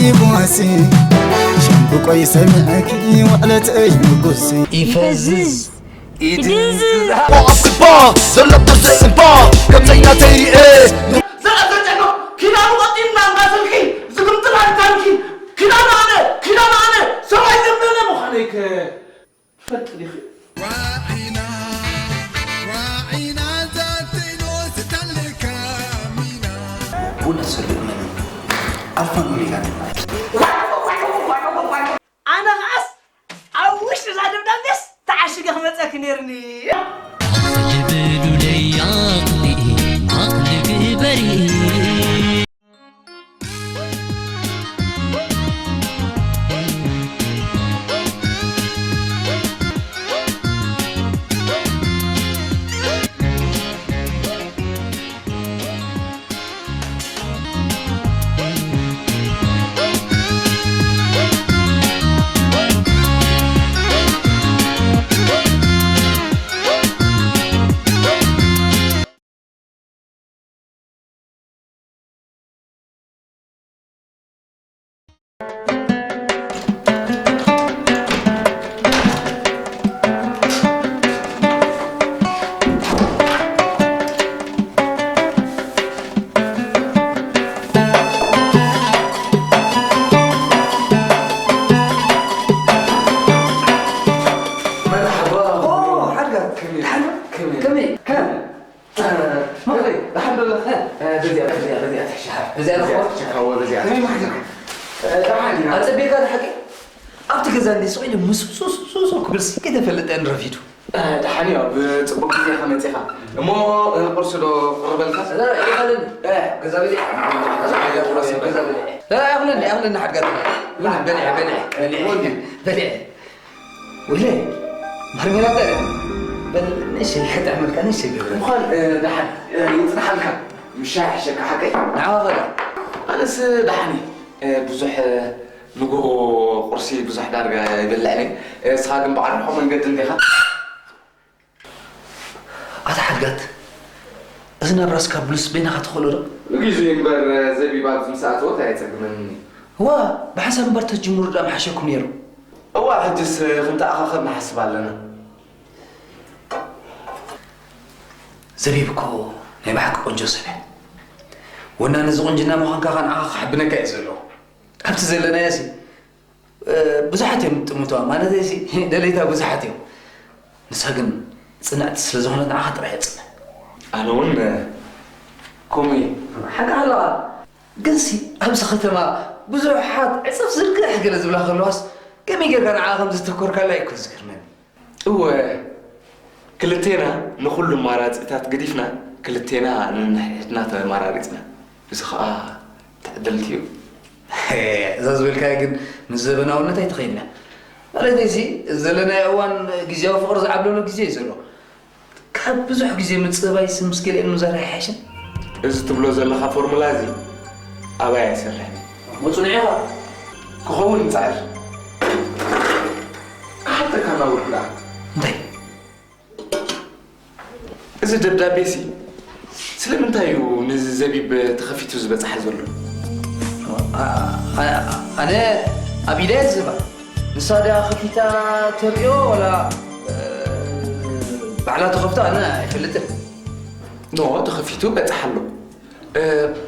ይጓሲ ሸምብቆይ ሰሚዐኪ ውዕለተይ ምጉሲ ይፈዝዝ ባ ዘለብተሰይ እባ ከምዘይናተይ ርኤ ዘቀዘጨኖ ኪዳኑ ቀጢልና እንዳሰልኪ ዝግምጥል ኣይታንኪ ኪዳኑ ኣነ ኪዳኑ ኣነ ሰብኣይ ዘመነ ምዃነይ ከፈልጥ ዲኺ ዋዒና ዋዒና ዛተይኖ ዝተልካ ሚና ቡና ሰልእ መን ኣልፋን ኦሜጋን ማለት ኣነ ኸዓስ ኣብ ውሽጢ እዛ ደብዳቤስ ተዓሽገ ክመፀኪ ነይርኒ። ልብሉለይ ኣቕሊ ኣቕሊ ግበሪ መርሓባ ሓድጋ ከመይ ሓድጋ ከመይ ከመይ ከም መኸይ ደሓን ዶ ኣለኻ በዚኣ በዚኣ በዚኣ ትሕሻ በዚኣ በዚኣ ትሕሻ በዚኣ ከመይ ማሕድጋ ደሓን ኢና ኣጸቢካ ድሓቂ ኣብቲ ገዛ እንዲ ስቕ ኢለ ምስ ሱሱሱ ክብል ሲ ከይተፈልጠ ንረፊዱ ደሓን እዩ ብፅቡቅ ግዜ ከመፂኻ እሞ ቁርሲ ዶ ቅርበልካ ይኸልን ገዛ በሊዕ ገዛ በሊዕ ይኸልን ይኸልን ሓድጋ በሊዕ በሊዕ በሊዕ በሊዕ ወይለ ማርሜላታ በል ንእሽተይ ከጥዕመልካ ንእሽተይ ገብረ ምዃን ደሓን ይፅንሓልካ ምሻ ይሕሸካ ሓቀይ ንዓኻ ኸዳ ኣነስ ደሓን እየ ብዙሕ ንግሆ ቁርሲ ብዙሕ ዳርጋ ይበልዕ ነይ እስኻ ግን ብዓርሖ መንገዲ እንዲኻ ኣታ ሓድጋት እዚ ናብራስ ካብ ብሉስ በይናኻ ትኽእሎ ዶ ንጊዜ እምበር ዘቢብ ኣብዚ ምስ ኣተወት ኣየፀግመንን እዩ እዋ ብሓሳብ እምበር ተጅምሩ ዳ ምሓሸኩም ነይሩ እዋ ሕጅስ ክንተኣኻኸብ ንሓስብ ኣለና ዘቢብ እኮ ናይ ብሓቂ ቆንጆ ሰብ እያ ወና ነዚ ቁንጅና ምዃንካ ኸ ንዓኻ ክሕብነካ እዩ ዘለዎ ኣብቲ ዘለናዮ ሲ ብዙሓት እዮም ጥምቷ ማለት ሲ ደለይታ ብዙሓት እዮም ንሳ ግን ፅንዕቲ ስለ ዝኾነት ንዓኻ ጥራሕ እየ ፅንዕ ኣነ እውን ከምኡ እየ ሓቂ ኣለኻ ግንሲ ኣብዚ ከተማ ብዙሓት ዕፅፍ ዝርግሕ ገለ ዝብላ ከለዋስ ከመይ ጌርካ ንዓ ከም ዝተኮርካላ እኮ ዝገርመኒ እወ ክልቴና ንኹሉ ኣማራፂታት ገዲፍና ክልቴና ንንሕድሕድና ተመራሪፅና እዚ ከዓ ትዕድልቲ እዩ እዛ ዝበልካዮ ግን ምስ ዘበናውነት ኣይትኸይድና ማለተይሲ ዘለናዮ እዋን ግዜያዊ ፍቕሪ ዝዓብለሎ ግዜ እዩ ዘሎ ካብ ብዙሕ ግዜ ምጽባይ ምስ ገሊኦም ምዛር ኣይሓይሽን? እዚ ትብሎ ዘለኻ ፎርሙላ እዚ ኣባይ ኣይሰርሕን እዩ። መጽንዒኻ ክኸውን ንጽዕር። ክሓተካ ናውርድ ደኣ። እንታይ? እዚ ደብዳቤ ሲ ስለምንታይ እዩ ንዘቢብ ተኸፊቱ ዝበጽሓ ዘሎ? ኣነ ኣብ ኢደ እየ ዝህባ። ንሳ ድያ ከፊታ ተርእዮ ዋላ ባዕላ ተኸፍቶ ኣነ ኣይፈልጥን። ኖ ተኸፊቱ በጽሓ ኣሎ።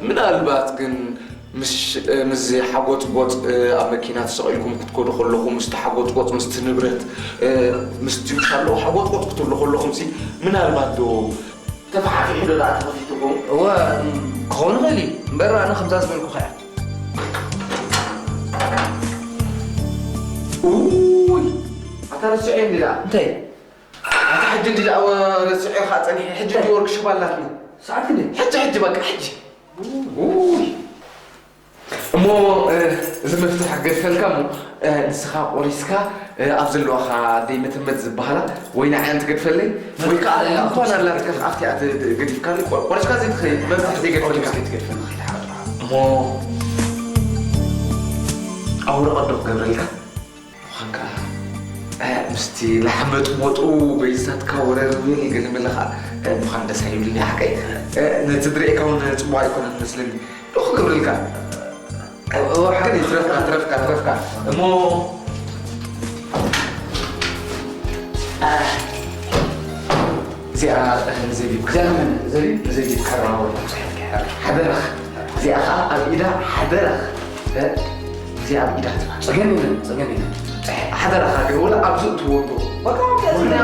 ምናልባት ግን ምስ ምስዚ ሓጎጽጎጽ ኣብ መኪና ተሰቒልኩም ክትከዱ ከለኹም ምስቲ ሓጎጽጎጽ ምስቲ ንብረት ምስቲ ውሻ ኣለዎ ሓጎጽጎጽ ክትብሉ ከለኹም ሲ ምናልባት ዶ ተፋሓፊሑ ዶ ደኣ ተኸፊትኩም? እወ ክኸውን ይኽእል እዩ እምበር ኣነ ከምዛ ዝበልኩኻ እያ። ውይ ኣታ ረሲዐ እንዲ ደኣ እንታይ ኣታ ሕጂ እንዲ ደኣ ረሲዐ ከዓ ፀኒሐ ሕጂ እንዲ ወርክሾፕ ኣላትኒ ሰዓት ክንደይ? ሕጂ ሕጂ በቃ ሕጂ ውይ እሞ እዚ መፍትሕ ክገድፈልካ እሞ ንስኻ ቆሪስካ ኣብ ዘለዋኻ ደይ መተመት ዝበሃላ ወይ ንዓያን ትገድፈለይ ወይ ከዓ ድኳን ኣላትካ ኣብቲኣ ገዲፍካ ቆሪስካ ዘይትኸይድ መፍትሕ ዘይገድፈልካ እሞ ኣብ ወረቐት ዶ ክገብረልካ ምዃን ከዓ ምስቲ ላሕመጥሞጡ በይዝታትካ ወረር ብል ገለመለ ከዓ ምዃን ደስ ኣይብልኒ ሓቀይ ነቲ ዝርእየካ እውን ፅቡቅ ኣይኮነን መስለኒ ዶ ክገብረልካ እወ ሓገን ይትረፍካ፣ ትረፍካ፣ ትረፍካ። እሞ፣ አ፣ እዚኣ፣ እ፣ ዘቢብ። እዚኣ መን? ዘቢብ? ዘቢብ ከራው። ሓደራኻ። እዚኣ ኸዓ ኣብ ኢዳ ሓደራኻ። እ፣ እዚኣ ኣብ ኢዳ ትባ። ጸገም የለን፣ ጸገም የለን። ሓደራኻ፣ ወላ ኣብዚ እትወዶ። በቃ፣ በቃ፣ እዚ ወላ፣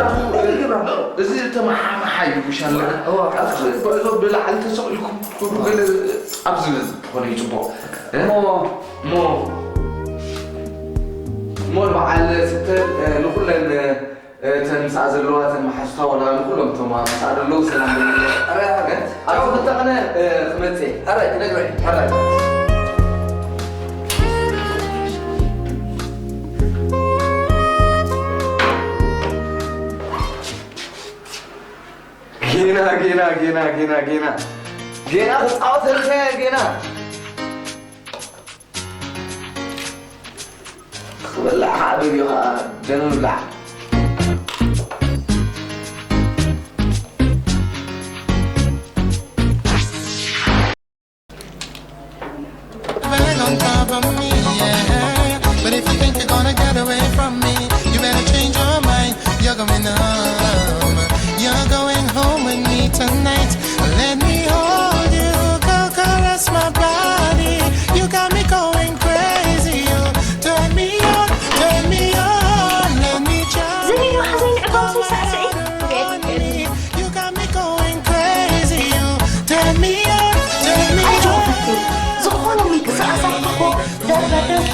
ግብራ። እዚ ተመሓመሓ እዩ፣ ምሻ ኣለና። እዋ። ኣብዚ ጉዕዞ ብላዕሊ ተሰቒልኩም ክትከዱ ገለ ኣብዚ ተኾነ እዩ ጽቡቕ። እ? እሞ፣ እሞ፣ እሞ ንበዓል ስተን፣ እ፣ ንኹለን፣ እ፣ እተን ምስኣ ዘለዋ፣ እተን መሓዙታ፣ ወላ ንኹሎም እቶም ኣብ ምስኣ ዘለዉ ሰላም በልዎ። ኣረ፣ እ? ኣብዚ ክልተ ቀነ፣ እ፣ ክመጽእ እየ። ኣረ፣ ክነግሮ እየ። ኣረ። ጌና፣ ጌና፣ ጌና፣ ጌና፣ ጌና። ጌና ክጻወተልካ እየ፣ ጌና። ክበላዕ ከዓ ደልዩ ከዓ ደም ምብላዕ። Lie on top of me, yeah. But if you think you're gonna get away from me, you better change your mind. You're going home. You're going home with me tonight. Let me hold you, go caress my body. You got me going crazy. You turn me on, turn me on. Let me just ዝኒኡ ሓዘይ ንዕባው ሳዕስዒ። You got me going crazy. You turn me on, turn me on. ዝኾነ ምንቅስቃሳት እኮ ደርበደብ።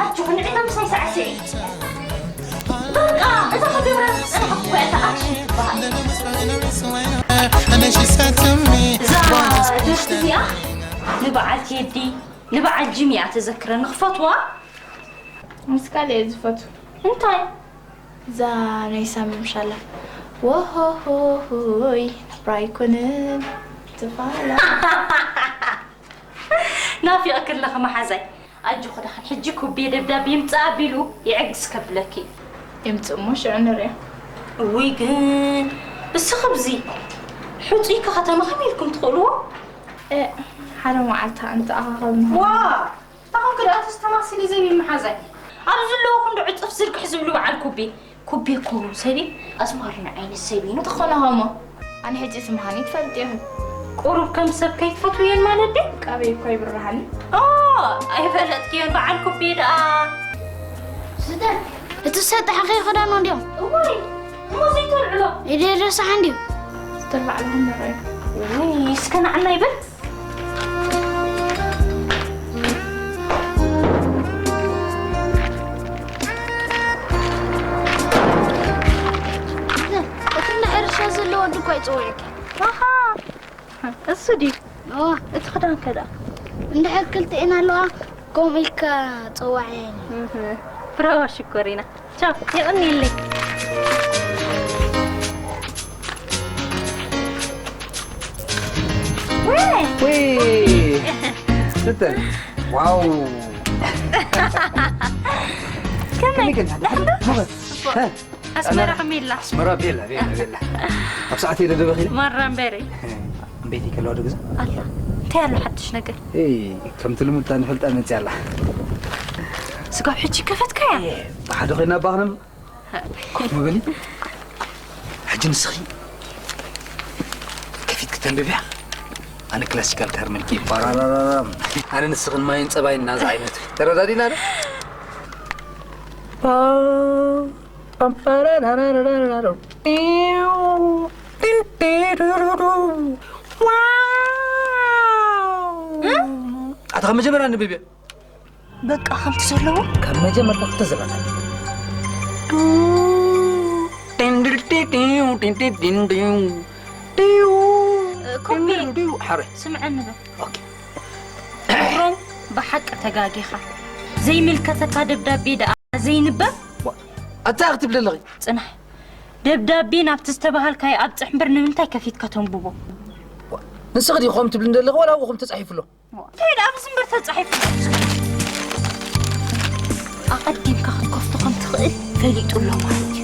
ኣጆኹ ንዒና ምሳይ ሳዕስዒ። በቃ፣ እዛ ክገብራ ዝጸናሕኩ እኮ እያ፣ እታ ኣክሽን ትበሃል። And then she said to me, እዛ ደርፊ እዚኣ ንበዓል ቴዲ፣ ንበዓል ጂሚ እያ ተዘክረኒ። ክፈትዋ? ምስ ካልእ እየ ዝፈትው። እንታይ? እዛ ናይ ሳሚ ምሻላ። ወሆሆሆይ፣ ናብራ ኣይኮነን፣ ትፋላ። ናፊቐኪ ኣለኺ መሓዛይ። ኣጆኺ ደሓን። ሕጂ ኩቤ ደብዳቤ ይምጻእ ኣቢሉ ይዕግስ ከብለኪ። ይምጽእ እሞ ሽዑ ንሪኦ። እውይ ግን፣ እስኺ ብዚ ሕጹይ ከ ከተማ ከመይ ኢልኩም ትኽእልዎ? እ፣ ሓደ መዓልቲ ኣንተኣኻኸብና። ዋ! ታኹም ክድኣትስ ተማሲሊ ዘይብል መሓዛይ። ኣብ ዝለዎ ክንዲ ዕጽፍ ዝርግሕ ዝብሉ በዓል ኩቤ። ኩቤ እኮ ሰቢ ኣዝማሪኖ ዓይነት ሰቢ እዩ። እንተኾነ ኸሞ፣ ኣነ ሕጂ እቲ ምዃነይ ትፈልጥ ኢኹም። ቁሩብ ከም ሰብ ከይትፈትውየን ማለት ድዩ? ቃበይ እኮ ይብርሃኒ። ኦ፣ ኣይፈለጥክዮን በዓል ኩቤ ደኣ። ስተ፣ እቲ ሰጣሕ ከይኽዳኖ እንድዮም። እዋይ፣ እሞ ዘይተልዕሎ። ኢደ ረሳሕ እንድዩ። ስተር ባዕልኹም ንረኣዩ። ውይ፣ እስከ ንዓና ይበል። እቲ ናይ ሕርሻ ዘሎ ወዲ እኮ ይጽውዕኪ። ኣሃ፣ እሱ ድዩ? እዋ። እቲ ክዳንከ ደኣ? እንድሕር ክልቲኤን ኣለዋ፣ ከምኡ ኢልካ ጽዋዕየን። እህ፣ ብራዋ ሽኮሪና። ቻው፣ የቐንየለይ። ወይ! ወይ! ስተን። ዋው! ከመይ? ከመይ ግን? ደሓን ዶ? ሞኸስ? ሀ? ኣስመራ ከመይ ኣላ? ኣስመራ ቤላ፣ ቤላ፣ ቤላ። ኣብ ሰዓት ኢለ ዶ በኺለ? ማራ እምበሪ። እምበይቲ ከለዋ ዶ ገዛ? ኣላ። እንታይ ኣሎ ሓድሽ ነገር? ኤይ፣ ከምቲ ልሙድ እታ ንፈልጣ መጽያ ኣላ። ስጋብ ሕጂ ከፈትካያ? ኤ፣ ብሓደ ኮይና ባኽንም። ኮፍ ምበሊ። ሕጂ ንስኺ ከፊትኪ ተንብብያ። ኣነ ክላሲካል ካርመልኪ ባራራራራም። ኣነ ንስኽን ማይን ጸባይን ናዛ ዓይነት። ተረዳዲና ዶ? ፓ-፣ ፓምፓራራራራራ። ጢው፣ ጢንጢሩሩሩ። ዋው! ኣታ ካብ መጀመርያ ኣንብብያ። በቃ ከምቲ ዘለዎ? ካብ መጀመርታ ክተዘባታ። ዲንድልቲዲው፣ ዲንዲዲንዲው፣ ዲው፣ ኮፒ። ዲንዲንዲው፣ ሓረ። ስምዐኒ በል። ኦኬ። ድሮም ብሓቂ ተጋጊኻ። ዘይምልከተካ ደብዳቤ ደኣ ዘይንበብ? ዋ፣ ኣታ ክትብል ኣለኺ? ጽናሕ። ደብዳቤ ናብቲ ዝተባሃልካዮ ኣብጽሕ እምበር ንምንታይ ከፊትካ ተንብቦ? ዋ፣ ንስኺ ዲኺ ከምኡ ትብሊ እንደለኺ ዋላ ኣብኡ ከምኡ ተጻሒፉ ኣሎ? እንታይ ደኣ ኣብዚ እምበር ተጻሒፉ ኣሎ? ኣቐዲምካ ክትከፍቶ ከም ትኽእል ፈሊጡ ኣሎ ማለት እዩ።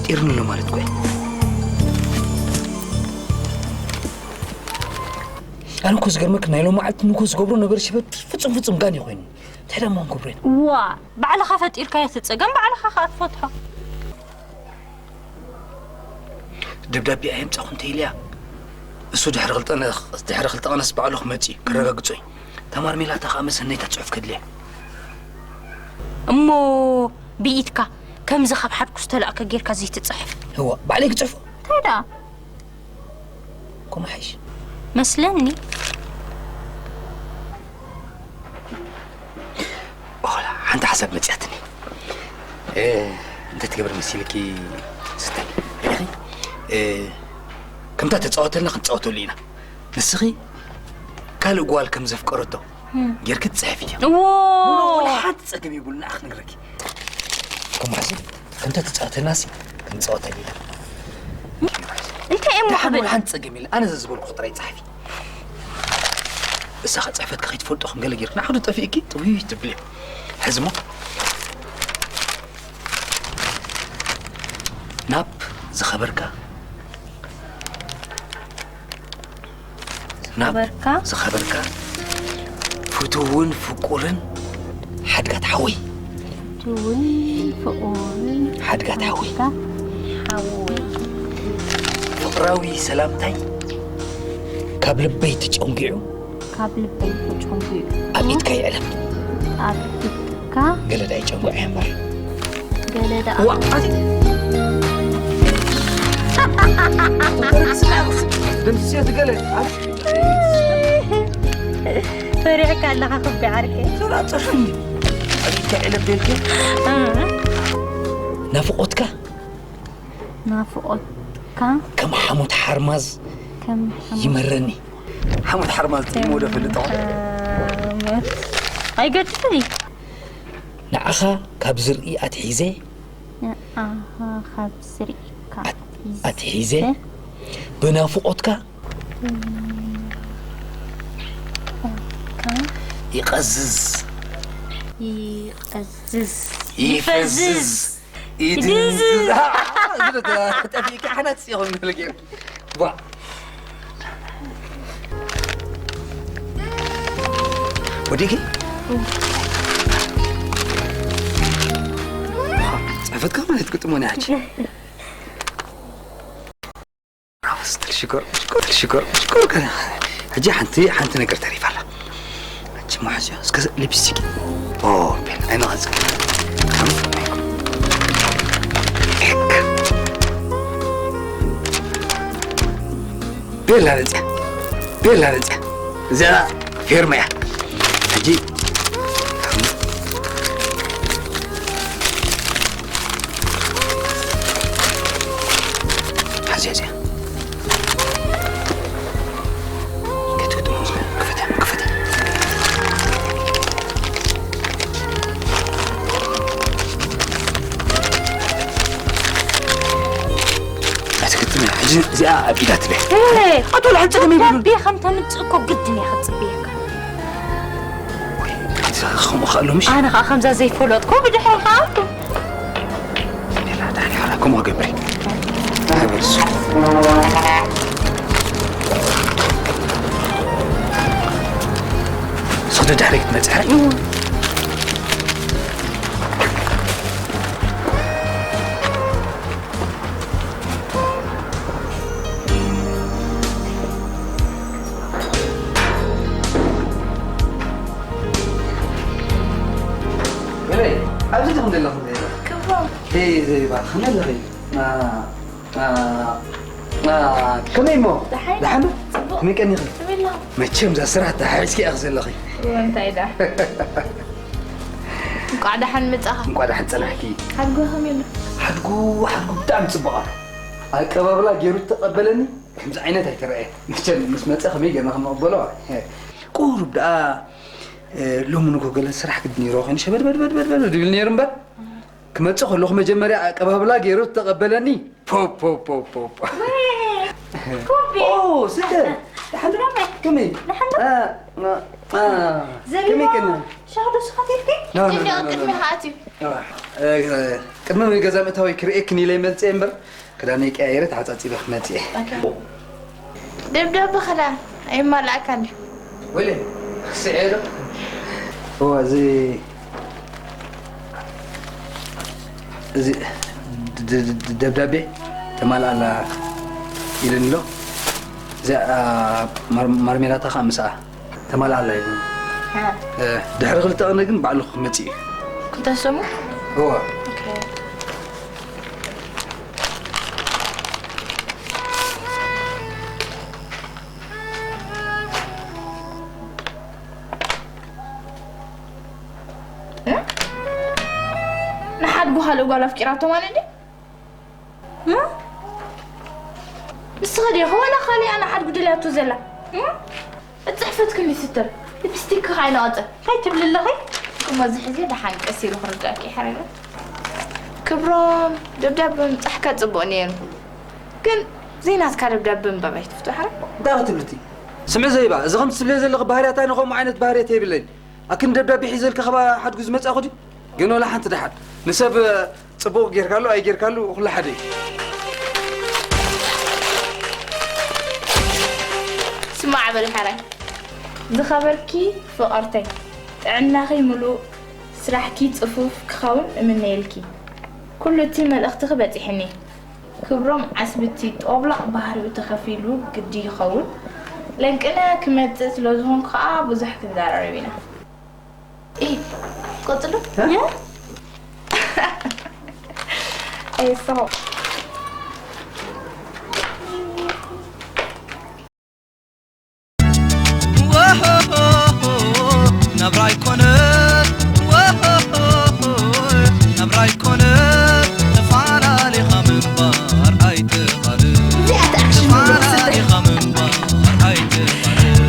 ፈጢርኒ ኣሎ ማለት እኮ እዩ። ኣነ እኮ ዝገርመክ ናይ ሎማዓልቲ ንኮ ዝገብሮ ነገር ሽበት ፍጹም ፍጹም ጋን እዩ ኮይኑ። እንታይ ደሞ ንገብሮ ኢና? ዋ፣ ባዕልኻ ፈጢርካዮ እቲ ጸገም ባዕልኻ ከኣ ትፈትሖ። ደብዳቤ ኣየምጻኹ እንተ ኢልያ፣ እሱ ድሕሪ ክልተ ነ-፣ ድሕሪ ክልተ ቀነስ ባዕሉ ክመጽእ እዩ፣ ከረጋግጾ እዩ። እታ ማርሜላታ ከኣ መሰነይታ ጽሑፍ ከድልያ። እሞ ብኢድካ ከምዚ ካብ ሓድኩ ዝተላእከ ጌርካ ዘይትጽሕፍ? እዋ፣ ባዕለይ ክጽሕፎ? እንታይ ደኣ? ከምኡ ሓይሽ። መስለኒ። ኦላ፣ ሓንቲ ሓሳብ መጽያትኒ። እ፣ እንታይ ትገብር መሲልኪ? ስተ፣ ርኢኺ? እ፣ ከምታ ተጻወተልና ክንጻወተሉ ኢና። ንስኺ ካልእ ጓል ከም ዘፍቀረቶ እም። ጌርኪ ትጽሕፍዮ። እዎ። ኖ፣ ኖ፣ ወላ ሓንቲ ጸገም የብሉን፣ ንኣኽ ነግረኪ። ከምኡ ሕዚ፣ ከምታ ተጻወተልናሲ ክንጻወተሉ ኢና። እንታይ እሞ ደሓን ክብል? ወላ ሓንቲ ጸገም የለን። ኣነ ዘዝበልኩ ጥራይ ጸሓፊ። እሳ ከ ጽሕፈትካ ከይትፈልጦ ከም ገለ ጌርክ ንዓኹ ዶ ጠፊእኪ? ጥውይ ትብሊ። ሕዚ እሞ ናብ ዝኸበርካ፣ ናብ ዝኸበርካ። ዝኸበርካ ፍቱውን ፍቁርን ሓድጋት ሓወይ። ፍቱውን ፍቁርን ሓድጋት ሓወይ። ሓድጋት ሓወይ። ፍቕራዊ ሰላምታይ ካብ ልበይ ተጨንጊዑ። ካብ ልበይ ተጨንጊዑ። ኣብ ኢድካ ይዕለም። ኣብ ኢድካ። ገለ ዳኣ ይጨንጎ እየ እምበር። ገለ ዳኣ። ዋ፣ ኣዚ። ደምስዮ ዝገለ። ፈሪሕካ ኣለኻ ክቢ ዓርከይ። ሱራ ጽሑፍኒ። ኣብ ኢድካ ይዕለም ደልከ? እ። ናፍቖትካ። ናፍቖትካ። ከም ሓሞት ሓርማዝ ከም ሓሞት ይመረኒ። ሓሞት ሓርማዝ ጥዒሙ ዶ ፈልጦ? ሓሞት። ኣይገድፍን እዩ። ንዓኻ ካብ ዝርኢ ኣትሒዘ። ንዓኻ ካብ ዝርኢ ኣት-፣ ኣትሒዘ። ኣትሒዘ። ብናፍቖትካ። ብናፍቖትካ። ይቐዝዝ። ይቐዝዝ። ይፈዝዝ። ይድንዝዝ። ይድንዝዝ። እዚ ዶ ተ-፣ ጠፊእካ ሓናት ጽዮን ንብል ገይሩ። ዋ። ወዲኪ? ጽሕፈትካ ማለት ግጥሞን ያች። ብራቮ ስትል ሽኮር፣ ሽኮር፣ ሽኮር፣ ሽኮር። ሕጂ ሓንቲ፣ ሓንቲ ነገር ተሪፋ ኣላ። ሕጂ መሓዝዮ፣ እስከ ሊፕስቲክ። ኦ፣ ቤል፣ ኣይንቐጽል። ቤላ መጽያ፣ ቤላ መጽያ። እዚኣ ፌርማ እያ። ሕጂ ሓዝያ እዚኣ። ክትግጥሞ ዝብል። ክፈትያ፣ ክፈትያ። ኣይትግጥምያ። ሕጂ እዚኣ ኣብ ኢዳ ትበ። ኤ! ኣቶ ልሓን ጸገም የብሉን። ደብዳቤ ከም ተምጽእ እኮ ግድን እየ ክጽበየካ። ወይ፣ ከምኡ ከኣሎ ምሽ? ኣነ ኸኣ ከምዛ ዘይፈለጥኩ ብድሕሪ ከኣቱ። ሜላ፣ ዳሕሪ ሓራ ከምኡ ገብሪ። ዳሕሪ በልሱ። ስኽዲ ዳሕሪ ክትመጽእ። ገለይ፣ ኣብዚ ትኹን ዘለኹም ዘይባ። ክብሮም። ሄይ፣ ዘይባ፣ ከመይ ኣለኺ? ና፣ ና፣ ና፣ ከመይ እሞ? ደሓን። ደሓን? ጽቡቕ። ከመይ ቀኒኺ? ከመይ ኣለኹም? መቸም እዛ ስራሕ ተሓሒዝኪ ኢኺ ዘለኺ። እወ፣ እንታይ ደኣ? እንቋዕ ደሓን መጻኻ። እንቋዕ ደሓን ጸናሕኪ። ሓድጉ ከመይ ኣሎ? ሓድጉ፣ ሓድጉ ብጣዕሚ ጽቡቕ ኣሎ። ኣቀባብላ ገይሩ ተቐበለኒ። ከምዚ ዓይነት ኣይተረኣየ። መቸም ምስ መጸ ከመይ ጌርና ከም ንቕበሎ? ቁሩብ ደኣ፣ እ፣ ሎሚ ንግሆ ገለ ስራሕ ግድን ይረኽቦ ኮይኑ ሸበድበድበድበድ ይብል ነይሩ እምበር፣ ክመጽእ ከለኹ መጀመርያ ኣቀባብላ ገይሩ ዝተቐበለኒ። ፖ፣ ፖ፣ ፖ፣ ፖ፣ ፖ። ወይ፣ ኩቢ። ኦ፣ ስተ። ደሓን ዶ? ከመይ? ከመይ? ደሓን ዶ? እ፣ እ፣ ዘቢባ፣ ከመይ ከና? ሻሂ ዶ ስኻ ከይድኪ? ኖ፣ ኖ፣ እንዲ ኖ፣ ኖ፣ ቅድሚ ኖ። ከኣትዩ። ኖ። እ፣ ቅድሚ ገዛ ምእታወይ ክርእየክን ኢለ መጽየ እምበር፣ ክዳነይ ቀያይረ ተሓጻጺበ ክመጽእ እየ። ኦኬ። ደብዳበ ኸላ ኣይማልኣካን ድዩ? ወይለ፣ ስዕረ። እዋ፣ እዚ፣ እዚ ድ-፣ ድ-፣ ድ-፣ ደብዳቤ ተማልኣላ ኢሉኒ ኣሎ። እዚኣ ማር-፣ ማርሜላታ ኸኣ ምስኣ ተማልኣላ ኢሉኒ። እ። እ፣ ድሕሪ ክልተ ቅነ ግን ባዕሉ ክመጽእ እዩ። ክልተ ሰሙን? እዋ። ኦኬ። እ? ንሓድጉ ካልእ ጓል ኣፍቂራቶ ማለት ድዩ? እ? ንስኺ ዲኺ ዋላ ካሊኣ ንሓድጉ ደልያቶ ዘላ? እ? እጽሕፈት ክንዲ ስትር፣ ሊፕስቲክ ከኣ ኣይነቐጸ። እንታይ ትብሊ ኣለኺ? እሞ እዚ ሕዚ ደሓን ቀስ ኢሉ ክርዳእኪ ይሕረለ። ክብሮም፣ ደብዳበ ምጻሕካ ጽቡቕ ነይሩ። ግን ዘይናትካ ደብዳበ ምንባብ ኣይትፍቱ፣ ሕራይ? እንታይ ክትብልቲ? ስምዒ ዘይባ፣ እዚ ከምቲ ትብልዮ ዘለኺ ባህርያት ኣነ ከምኡ ዓይነት ባህርያት የብለይን። ኣክን ደብዳቤ ሒዘልካ ካብ ሓድጉ ዝመጻኹ ድዩ? ግን ወላ ሓንቲ ደሓን። ንሰብ ጽቡቕ ጌርካሉ ኣይጌርካሉ ኩሉ ሓደ እዩ። ስማዕ በሊ ሕራይ። ዝኸበርኪ ፍቕርተይ፣ ጥዕናኺ ምሉእ፣ ስራሕኪ ጽፉፍ ክኸውን እምነየልኪ። ኩሉ እቲ መልእኽትኺ በጺሕኒ። ክብሮም ዓስብቲ ጦብላቕ ባህሪኡ ተኸፊሉ ግዲ ይኸውን። ለንቅነ ክመጽእ ስለ ዝኾንኩ ከኣ ብዙሕ ክንዘራረብ ኢና። ኢ፣ ቀጽሎ። እ? ኣይ፣ ስቕ። ናብራ ኣይኮነ፣ ናብራ ኣይኮነ፣ ተፋላሊኻ ምንባር ኣይትኻልን። እዚኣ እታ ኣክሽን ቪድዮ ክስተ። ተፋላሊኻ ምንባር ኣይትኻልን።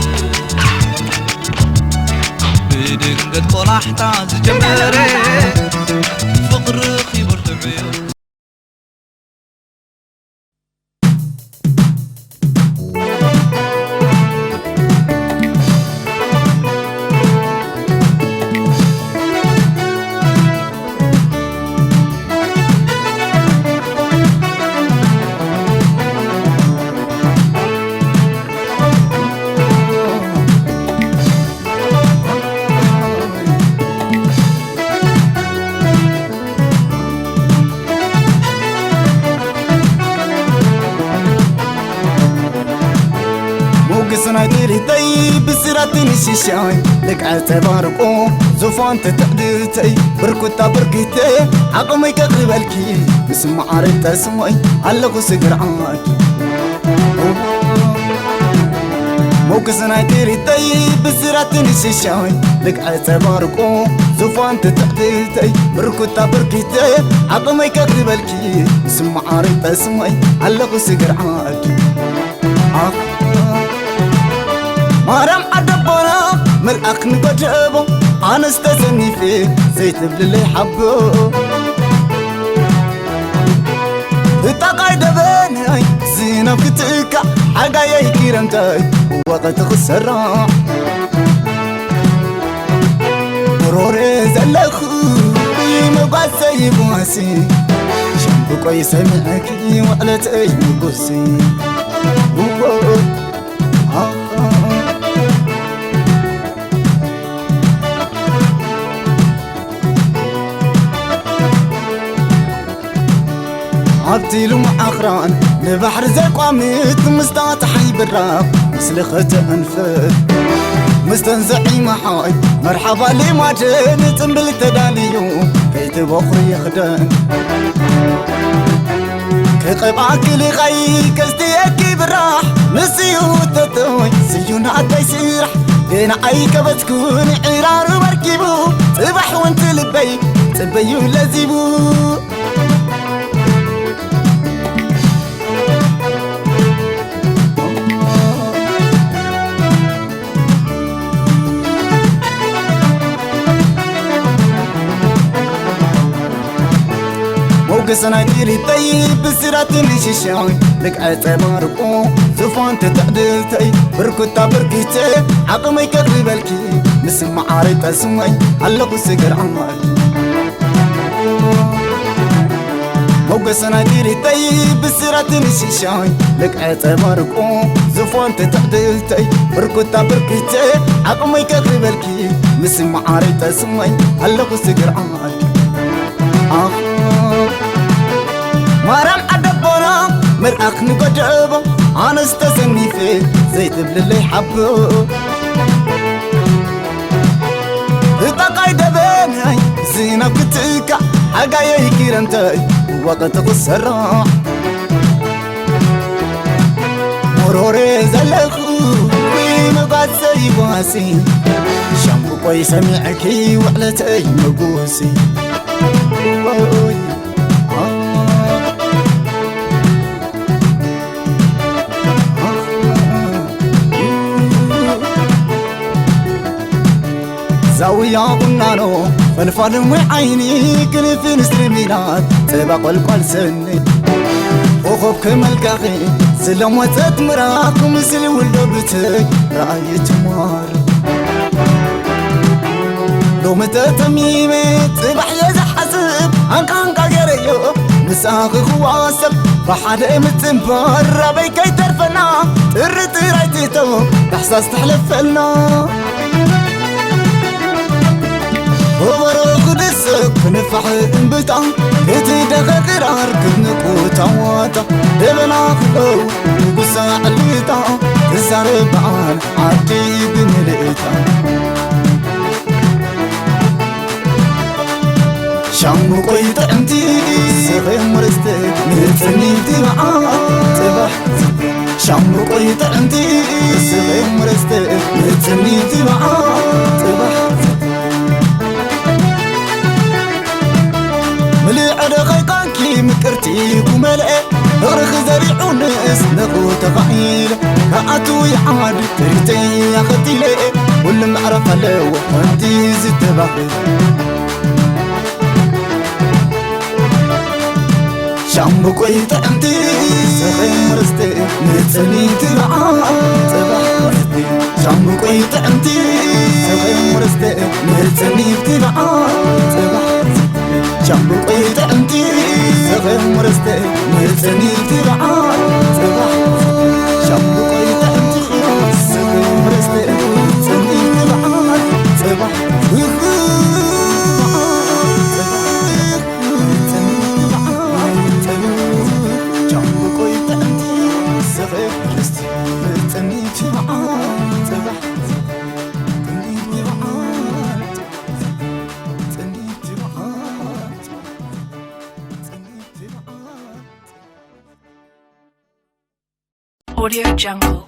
ብድንገት ቆላሕታ ዝጀመረ ፍቕሪ ኪቦርድ ዕዮ። ሞገስ ናይ ጥሪተይ ብስራት ንሽሻይ ልክዕ ተባርቆ ዙፋን ትትዕድተይ ብርኩታ ብርክተ ዓቕመይ ከቕርበልኪ ምስ መዓረይ ጠስሞይ ኣለኹ ስግርዓት ሞገስ ናይ ጥሪተይ ብስራት ንሽሻይ ልክዕ ተባርቆ ዙፋን ትትዕድተይ ብርኩታ ብርክተ ዓቕመይ ከቕርበልኪ ምስ መዓረይ ጠስሞይ ኣለኹ ስግርዓት ኣኽ ማርያም ዓደቦና መልኣኽ ንጎደቦ ኣነስ ተዘኒፈ ዘይትብልለይ ሓቦ ብጣቓይ ደበናይ ዝናብ ክትካ ሓጋየይ ክረምታይ ወቐቲ ክሰራዕ ሮሬ ዘለኹ መጓሰይ ጓሲ ሸምብቆይ ሰሚዐኪ ውዕለተይ ምጉሲ ኣብቲ ልሙዕ ኣኽራን ንባሕሪ ዘቋምት ምስታ ጸሓይ ብራቕ ምስሊ ከተንፍር ምስተን ዘዒመ ሓይ መርሓባ ልማደ ንጽምብል ተዳልዩ ከይቲ ቦኽሪ ይኽደን ክቐብኣኪ ልኻይ ከስትየኪ ብራሕ ንስዩ ተተወይ ስዩ ንኣዳይ ስራሕ ገናኣይ ከበትኩን ዕራሩ በርኪቡ ጽባሕ ወንቲ ልበይ ጽበዩ ለዚቡ ክሰናይ ዲሊተይ ብስራት ንሽሻይ ልክዐ ጸባርቆ ዝፋን ተተዕድልተይ ብርኩታ ብርኪተ ዓቕመይ ከቕርበልኪ ምስ መዓረይ ጠስመይ ኣለኹ ስገር ዓማል ሞገሰናይ ዲሊተይ ብስራት ንሽሻይ ልክዐ ጸባርቆ ዝፋን ተተዕድልተይ ብርኩታ ብርኪተ ዓቕመይ ከቕርበልኪ ምስ መዓረይ ጠስመይ ኣለኹ ስገር ዓማል ኣኽ ማርያም ዓደቦና መልኣኽ ንጎደቦ ኣነስ ተሰኒፈ ዘይትብልለይ ሓቦ ብጣቃይ ደበናይ ዝናብ ክትካ ሓጋየይ ክረምተይ ወቅቲ ክሰራዕ ሞሮሬ ዘለኹ መጓሰይ ጓሲ ሻምብቆይ ሰሚዕኪ ውዕለተይ መጉሲ ዛውያ ቁናኖ ፈልፋል እምዊ ዓይኒ ክንፍን ስትርሚናት ጽባ ቆልቋል ሰኒ ኮኾብ ከመልካኺ ስለሞጸት ምራኽ ምስል ውልዶ ብትይ ረኣይ ትማር ሎሚ ተተሚመ ጽባሕ እየ ዝሓስብ ኣንቃንቃ ገረዮ ምሳኺ ክዋሰብ ብሓደ ምጽንባር ኣበይ ከይተርፈና ጥርጥር ኣይትእቶ ታሕሳስ ተሕለፈልና ከበሮ ክድስቕ ክንፋሕ እምብታ እቲ ደኸ ክራር ክንቁ ታዋታ ደበና ክኸው ንጉሳ ዕልታ ትዛረብ በዓል ዓዲ ብምልእታ ሻምብቆይ ጥዕምቲ ስኺ ምርስቲ ንጽኒቲ መዓል ጽባሕ ሻምብቆይ ጥዕምቲ ስኺ ምርስቲ ንጽኒቲ መዓል ጽባሕ ምልእ ዕደኸይ ቃንኪ ምቅርቲ ኩመልአ ፍቕርኺ ዘሪዑ ንእስነኹ ተኻኢለ ክኣቱ ይዓድ ትርኢተይ ኣኸቲለ ኩሉ መዕረፍ ኣለዎ ከምቲ ዝተባህለ ሻምብቆይ ጥዕምቲ ስኺ ምርስቲ ንጽኒቲ መዓል ጽባሕ ሻምብቆይ ጥዕምቲ ስኺ ምርስቲ ንጽኒቲ መዓል ጽባሕ ሻምብቆይ ጥዕምቲ ስኺ ምርስቲ ንጽኒቲ መዓል ጽባሕ ሻምብቆይ ጥዕምቲ ስኺ ምርስቲ ንጽኒቲ መዓል ጽባሕ Audio Jungle.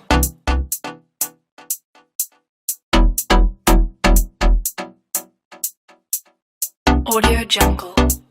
Audio Jungle.